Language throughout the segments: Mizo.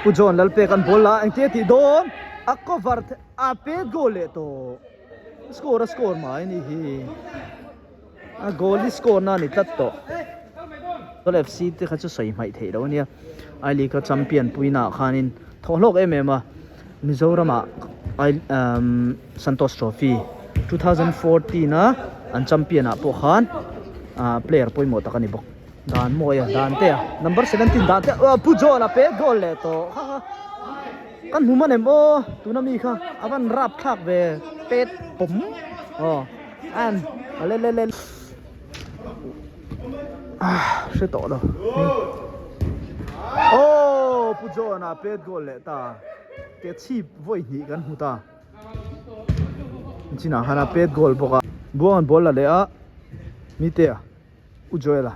Pu John Lalpek an ball a, engtia tih dawn? A cover a pet goal leh tawh. Score a score mai a ni hi. A goal hi score na a ni tlat tawh. Goal FC te kha chu sawi hmaih theih loh a nia. I League a champion puina ah khanin thawh hlawk em em a. Mizoram ah I umm Santosh Trophy 2014 a an champion ah pawh khan ah player pawimawh tak a ni bawk. Dan mawi a dan te a number 17 dan te a Pu John a pet goal leh tawh kha kha kan hmu man em aw tuna mi kha a van rap thlak ve pet pawm aw an le le le ah hre tawh lo aw Pu John a pet goal leh ta ke chhip vawi hnih kan hmu ta chinah khan a pet goal bawk a buang an ball la leh a mite a. U Joel-a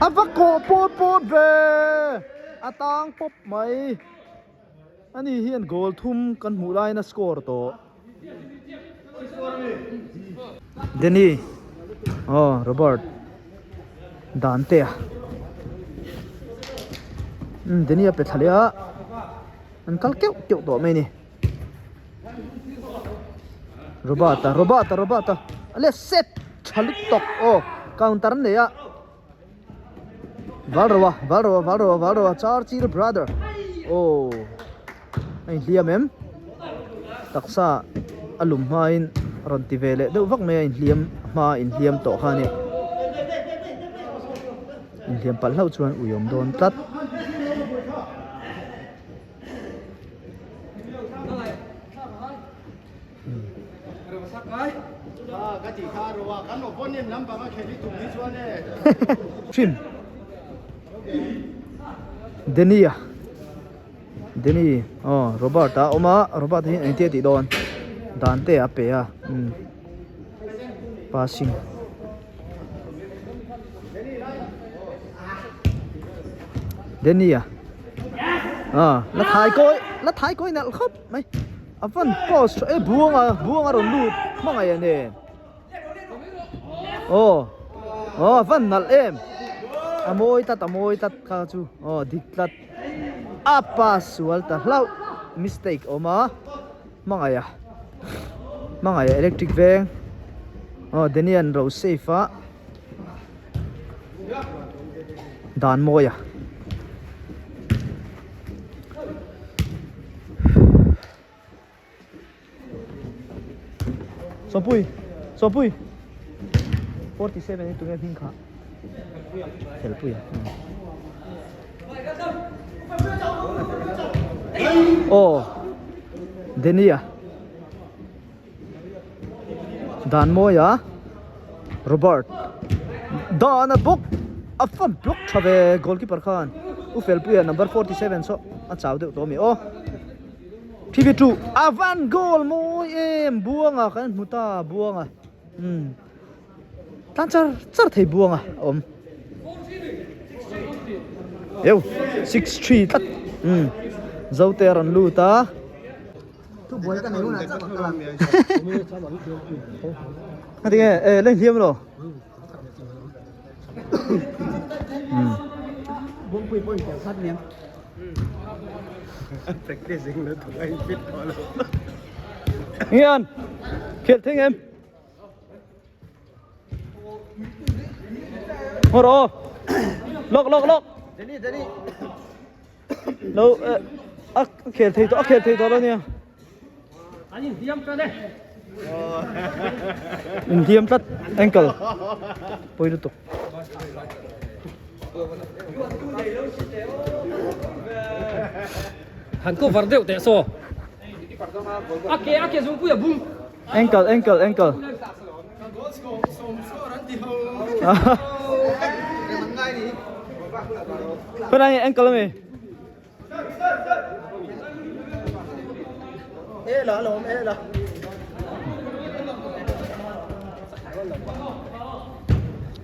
a va kawh pawt pawt ve a tang pawp mai ani hian goal thum kan hmuh laiin a score tawh Danny aw Robert Dante-a umm Danny a pe thla leh a an kal keuh keuh tawh mai a ni. Robert a Robert a Robert a a le set tha lutuk aw counter an nei a Valroa Valroa Valroa Valroa Churchill brother aw a inhliam em taksa a lum hmain a rawn ti ve leh deuh vak mai a inhliam hma inhliam tawh kha a ni inhliam palh hlauh chuan ui awm dawn tlat. Trim Danny a Danny aw Robert a awm a Robert hi engtia tih dawn dan te a pe a umm passing Danny a à la thai kawi la thai kawi nalh khawp mai a van post e buang a buang a rawn lut hmangaih a nen aw aw a van nalh em a mawi tlat a mawi tlat kha chu aw dik tlat a pass sual ta hlauh mistake awm a hmangaih a hmangaih a electric veng aw Danny an ro safe a. Dan mawi a Sawpui Sawpui 47 hi tunge hming kha Felpuia aw Denia Dan mawia Robert Dan a bawk a fan block tha ve goalkeeper khan U Felpuia number 47 saw a chau deuh tawh a mi aw PV2 a van goal mawi em Buanga kan hmu ta Buanga umm tan char char thei Buanga a awm eu 6-3 tlat umm Zote a rawn lut a. Heti nge e leng hliam lo. Bawngpui pawh intel khat nia. Practicing na thung a in fit tawh lo. Ngian khel thei em? Ngawr aw. Lok lok lok. Dani Dani. Lo a khel thei tawh a khel thei tawh lo nia. An inhliam tlat e. Inhliam tlat ankle pawi lutuk. Han cover deuh teh saw. A ke a ke zungpui a bum. Ankle ankle ankle. Bên này ankle ami. E la lawm e la.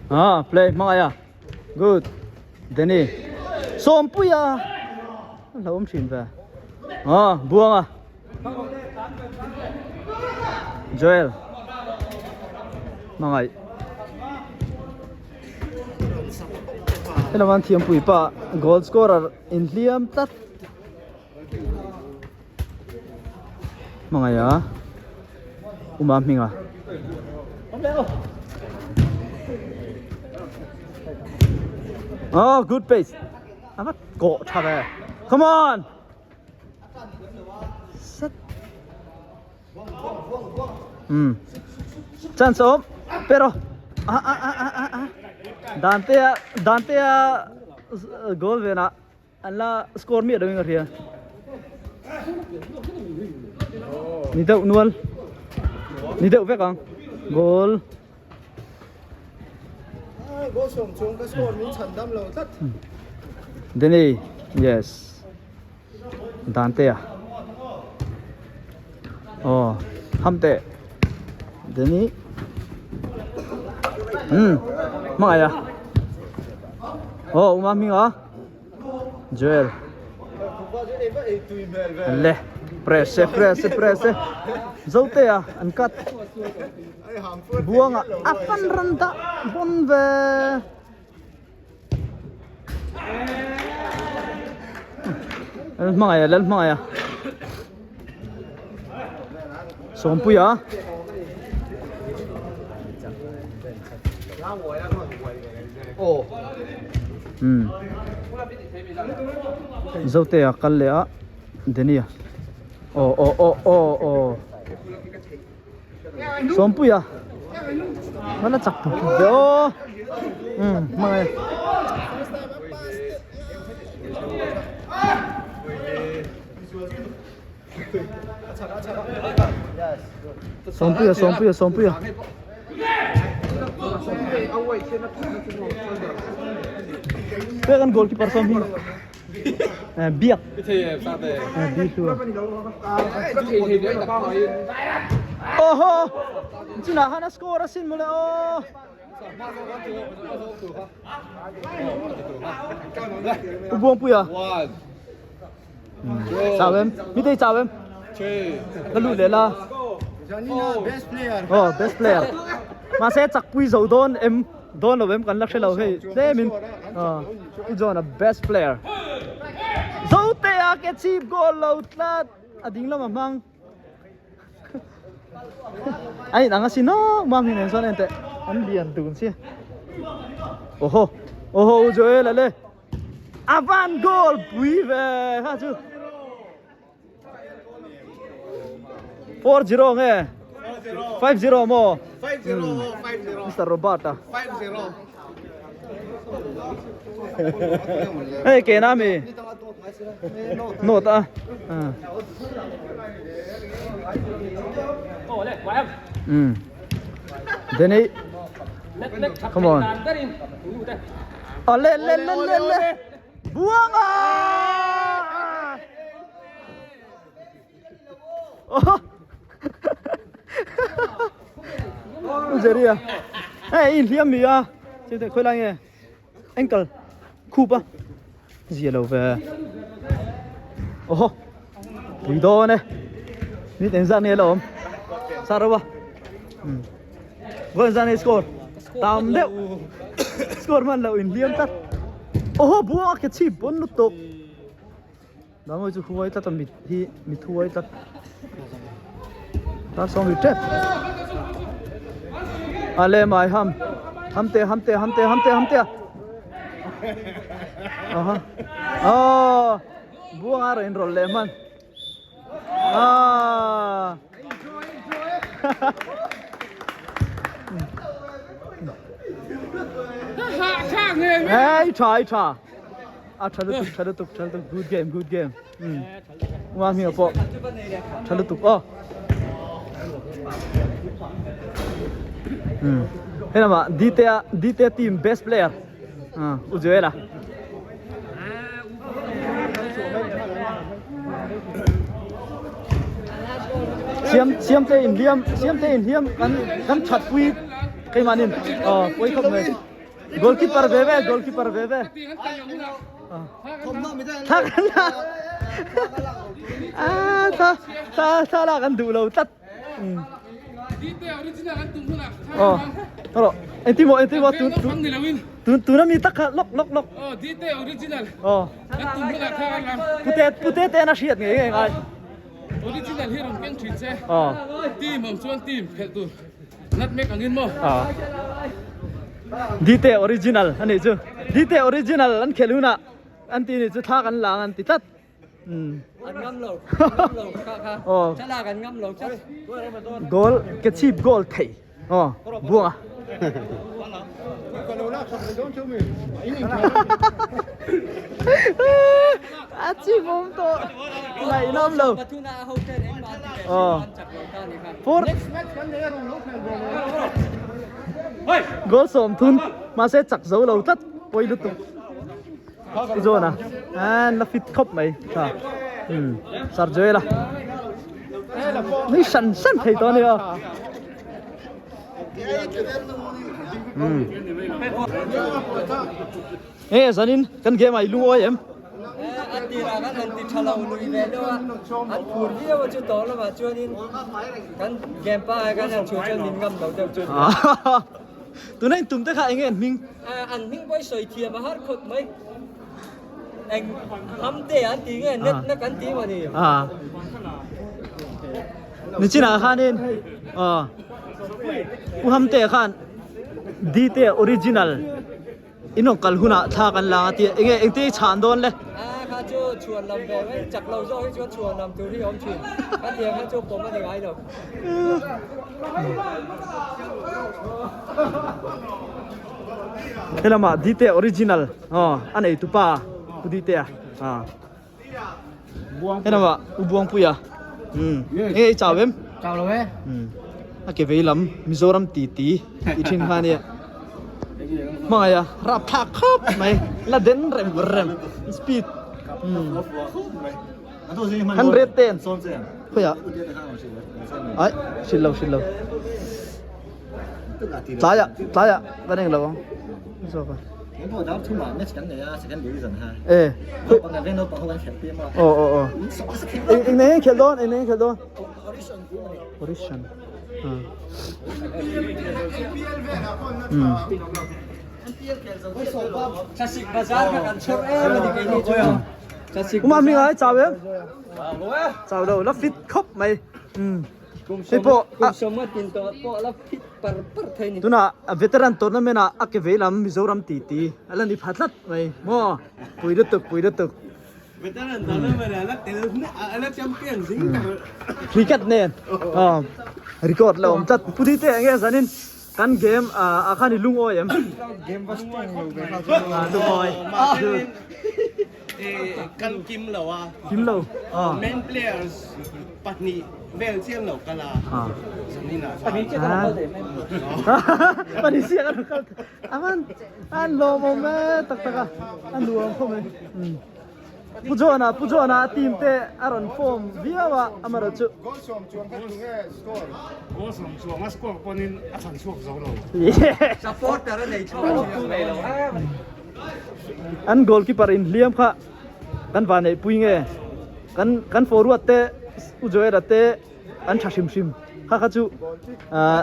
Ah, play hmangaih a. Good. Danny. Sawmpuia. Lo awm thin ve. Ah, Buanga. Joel hmangaih. Helama an thiampui pa goal scorer inhliam tlat. Hmangaih a Uma hminga. Oh good pace. A va kawh tha ve. Come on. Set. Um. Chance awm. Pero ah ah ah ah ah ah. Dantea Dantea goal ve na. An la score miah lo in ka hria. Ni deuh nual. Ni deuh vek ang. Goal. Goal sawm chung ka score min chhan dam lo tlat. Danny, yes. Dante a. Oh, Hamte. Danny. Hmm. Hmangaih a. Oh, Uma hming a. Joel. Le. Press e, press e, press e. Zote a, an cut. Buanga a fan ran dah bon ve. Lal hmangaih a, lal hmangaih a. Sawmpuia. Umm. Zotea kal leh a Denia. Aw aw aw aw aw. Sawmpuia. Hmana chak tuk tuk ve aw. Umm hmangaih. Sawmpuia Sawmpuia Sawmpuia. Pek an goalkeeper sawm hi. Biak. Bi hlu. Oho. Chuna han a score asin mawle aw. U Buangpuia. Chau em? Mi tei chau em? Ka lut leh la. Oh, best player. Mahse chakpui zo dawn em dawn lo em kan la hre lo hei tlemin. Oh, i John a best player. Zotea ke chip goal lo tlat. A ding lama hmang. A in ang asin aw mam hi nen chuan en teh. An lian dun si. Oho. Oho Joel ale. A van goal pui ve kha chu. 4-0 nge? 5-0 maw? 5-0 5-0. Mr. Robert a. 5-0. Hei ke na mi. Note a. Um. Denny. Come on. Le le le le le. Buanga! Oh. Jerry a. Hei in hliam mi a. Cheu te khoi lai nge. Ankle khup a. Zia lo ve. Oho. Pui dawn e. Ni ten zan nge lo awm. Sa ro a. Um. Goal zan e score. Tam deuh. Score man lo in hliam tlat. Oho buang a ke chip bon lutuk. Dangoi chu huai tlat a mit hi mit huai tlat. Ta sawm ri tep. Ale mai ham. Ham te ham te ham te ham te ham te. Aha. Oh. Buang a rawn inrawlh leh hman. Ah. Hey, tha, tha. A tha lutuk, tha lutuk, tha lutuk. Good game, good game. Um. Uma hming pawh. Tha lutuk aw. Um. Hei lama Dtea Dtea team best player. Ah, U Joel a. Siam siam te in hliam siam te in hliam kan kan that pui keimanin aw pawih khawp mai goalkeeper ve ve goalkeeper ve ve tha kan la a tha tha tha la kan duh lo tlat aw rawh. Engti maw engti maw tun tun tun tuna mi tak kha lawk lawk lawk. Aw dite original. Aw. Kan tum hunah kha kan ram. Pute pute te an a hriat ngei ngei ngai. Original hi rawn keng thin che. Aw. Team awm chuan team khelh tur nutmeg angin maw. Aw. Dite original anih chu. Dite original an khelh hunah an ti nih chu thla kan la ang an ti tlat. An ngam lo, an ngam lo kha kha. Aw. Thlalak an ngam lo tlat. Goal ke chip goal thei. Aw, buang a. A chim awm tawh. Ngaihnawm lo. Aw. Four. Goal 30 mahse chak zo lo tlat pawi lutuk. Zawn a an la fit khawp mai tha umm sir Joel a nui hran hran thei tawh a ni aw umm nge zanin kan game ah i lungawi em a tirah khan han ti tha lo lui ve deuh a an phur viau a chu tawh lamah chuanin kan game pangai khan han chhuah chuan min ngam lo deuh chu Tuna in tum te kha enge an hming? An hming pawh i sawi thiam a har khawp mai. Eng ham te an ti nge net na kan ti mawni. Nichinah khanin Pu Hamte khan Dite original in rawn kal hunah thla kan la ang a tia enge engte i chhan dawn le? A kha chu chhuan lam ve mai chak lo zawk hi chuan chhuan lam tur hi a awm thin. Ka tiang kha chu pawm a ni ngai lo. Helama Dite original aw a nei tupa Pu Ditea a helama U Buangpuia umm enge i chau em? Chau lo e. Umm a ke vei lam Mizoram ti ti i thin kha ania hmangaih a rapthlak khawp mai la den rem rem speed umm. 110 khawiah ai hrilh lo hrilh lo tlaiah tlaiah kan eng lo ang zawk a e aw aw aw eng eng nei khelh dawn eng nei khelh dawn audition Uma mi ngai chau em? Chau lo, la fit khawp mai. Hei pawh tunah veteran tournament ah a ke vei lam Mizoram ti ti a la ni pha tlat mai maw pui lutuk pui lutuk. Veteran tournament ah la tel a la champion zing ber. Cricket nen record la awm tlat. Pu Dite enge zanin Kan game ah khan i lungawi em? Game va strong lo ve kha Lungawi. Kan kim lo a. Kim lo. Main players pahnih vel chian lo kal a. Zanin ah chuan. Pahnih chiah kan lo kal. Aman an lawmawm e tak tak a. A nuam khawp mai. Pu John-a Pu John-a team te a rawn form viau a amaherawh chu. Goal sawm chuang kha tunge score? Goal sawm chuang a score pawhin a chhan chhuak zo lo. Supporter a nei chhuak chu nei lo. An goalkeeper in hliam kha kan van neih pui nge kan kan forward te U Joel-a te an tha hrim hrim kha kha chu ah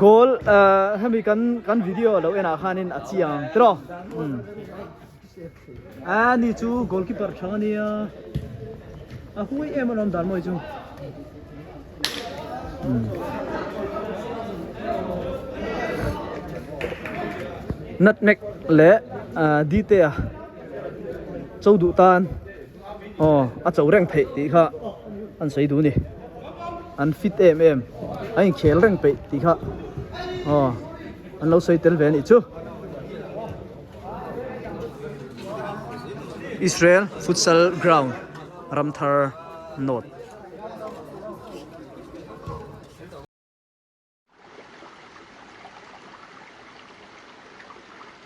goal ah hemi kan kan video lo enah khanin a chiang ang tiraw. A ni chu goalkeeper thang a nia a hui em alawm dan mawi chu nutmeg leh dite a cho duh tan aw a cho reng theih tih kha an sawi duh a ni an fit em em a inkhel reng peih tih kha aw an lo sawi tel ve a nih chu. Israel futsal ground Ramthar North.